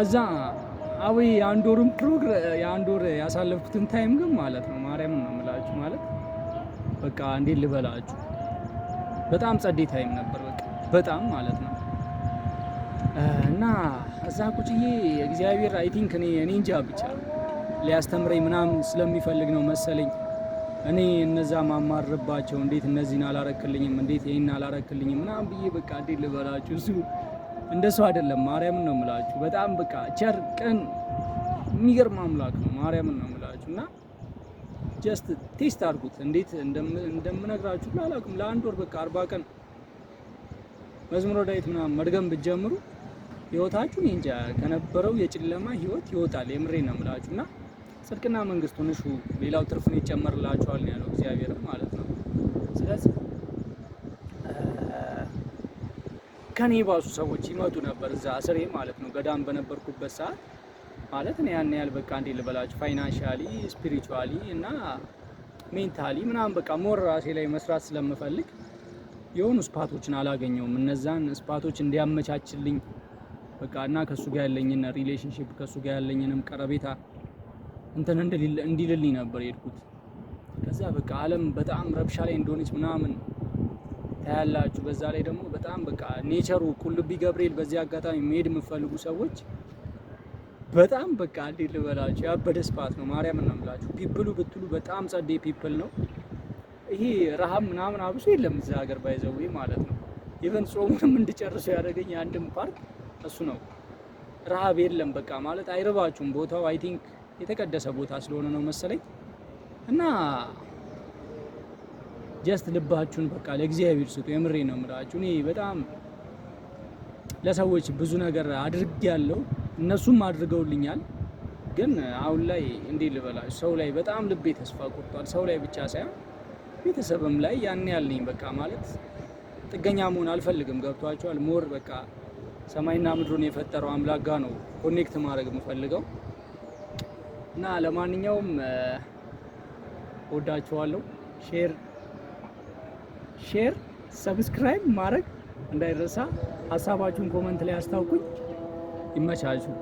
እዛ አዊ የአንድ ወሩን የአንድ ወር ያሳለፍኩትን time ግን ማለት ነው፣ ማርያምን ነው የምላችሁ፣ ማለት በቃ እንዴት ልበላችሁ፣ በጣም ጸዴ time ነበር። በቃ በጣም ማለት ነው። እና እዛ ቁጭዬ እግዚአብሔር I think እኔ እንጃ ብቻ ሊያስተምረኝ ምናምን ስለሚፈልግ ነው መሰለኝ። እኔ እነዛ ማማርባቸው እንዴት እነዚህን አላረክልኝም፣ እንዴት ይሄን አላረክልኝም ምናምን ብዬ በቃ እንዴት ልበላችሁ፣ እሱ እንደሱ አይደለም። ማርያምን ነው የምላችሁ። በጣም በቃ ቸር፣ ቅን፣ የሚገርም አምላክ ነው። ማርያምን ነው የምላችሁ እና just taste አድርጉት። እንዴት እንደምነግራችሁ አላውቅም። ለአንድ ወር በቃ 40 ቀን መዝሙረ ዳዊት ምናምን መድገም ብትጀምሩ ህይወታችሁን እንጃ ከነበረው የጨለማ ህይወት ይወጣል። የምሬ ነው የምላችሁ እና ጽድቅና መንግስቱን እሹ፣ ሌላው ትርፍን ይጨመርላችኋል ነው ያለው እግዚአብሔርም ማለት ነው። ስለዚህ ከኔ ባሱ ሰዎች ይመጡ ነበር እዛ እስሬ ማለት ነው፣ ገዳም በነበርኩበት ሰዓት ማለት ነው። ያን ያህል በቃ እንዴት ልበላችሁ financially፣ spiritually እና mentally ምናምን በቃ more ራሴ ላይ መስራት ስለምፈልግ የሆኑ spot ኦችን አላገኘውም። እነዛን spot ኦች እንዲያመቻችልኝ በቃ እና ከሱ ጋር ያለኝን relationship፣ ከሱ ጋር ያለኝንም ቀረቤታ እንትን እንዲልልኝ ነበር የሄድኩት። ከዛ በቃ ዓለም በጣም ረብሻ ላይ እንደሆነች ምናምን ታያላችሁ። በዛ ላይ ደግሞ በጣም በቃ nature ኡ ቁልቢ ገብርኤል፣ በዚህ አጋጣሚ መሄድ የምትፈልጉ ሰዎች በጣም በቃ እንዴት ልበላችሁ ያበደ spot ነው። ማርያምን ነው የምላችሁ። People ኡ ብትሉ በጣም ጸዴ people ነው። ይሄ ረሃብ ምናምን አብሶ የለም እዛ ሀገር by the way ማለት ነው። Even ጾሙንም እንድጨርሰው ያደረገኝ አንድም part እሱ ነው። ረሃብ የለም፣ በቃ ማለት አይርባችሁም። ቦታው I think የተቀደሰ ቦታ ስለሆነ ነው መሰለኝ። እና just ልባችሁን በቃ ለእግዚአብሔር ስጡ። የምሬ ነው የምላችሁ። እኔ በጣም ለሰዎች ብዙ ነገር አድርጌያለሁ፣ እነሱም አድርገውልኛል። ግን አሁን ላይ እንዴት ልበላችሁ፣ ሰው ላይ በጣም ልቤ ተስፋ ቆርጧል። ሰው ላይ ብቻ ሳይሆን ቤተሰብም ላይ ያን ያልነኝ በቃ ማለት ጥገኛ መሆን አልፈልግም። ገብቷችኋል? More በቃ ሰማይና ምድሩን የፈጠረው አምላክ ጋር ነው connect ማድረግ የምፈልገው። እና ለማንኛውም ወዳችኋለሁ። Share, share, subscribe ማድረግ እንዳይረሳ። ሀሳባችሁን comment ላይ አስታውቁኝ። ይመቻችሁ።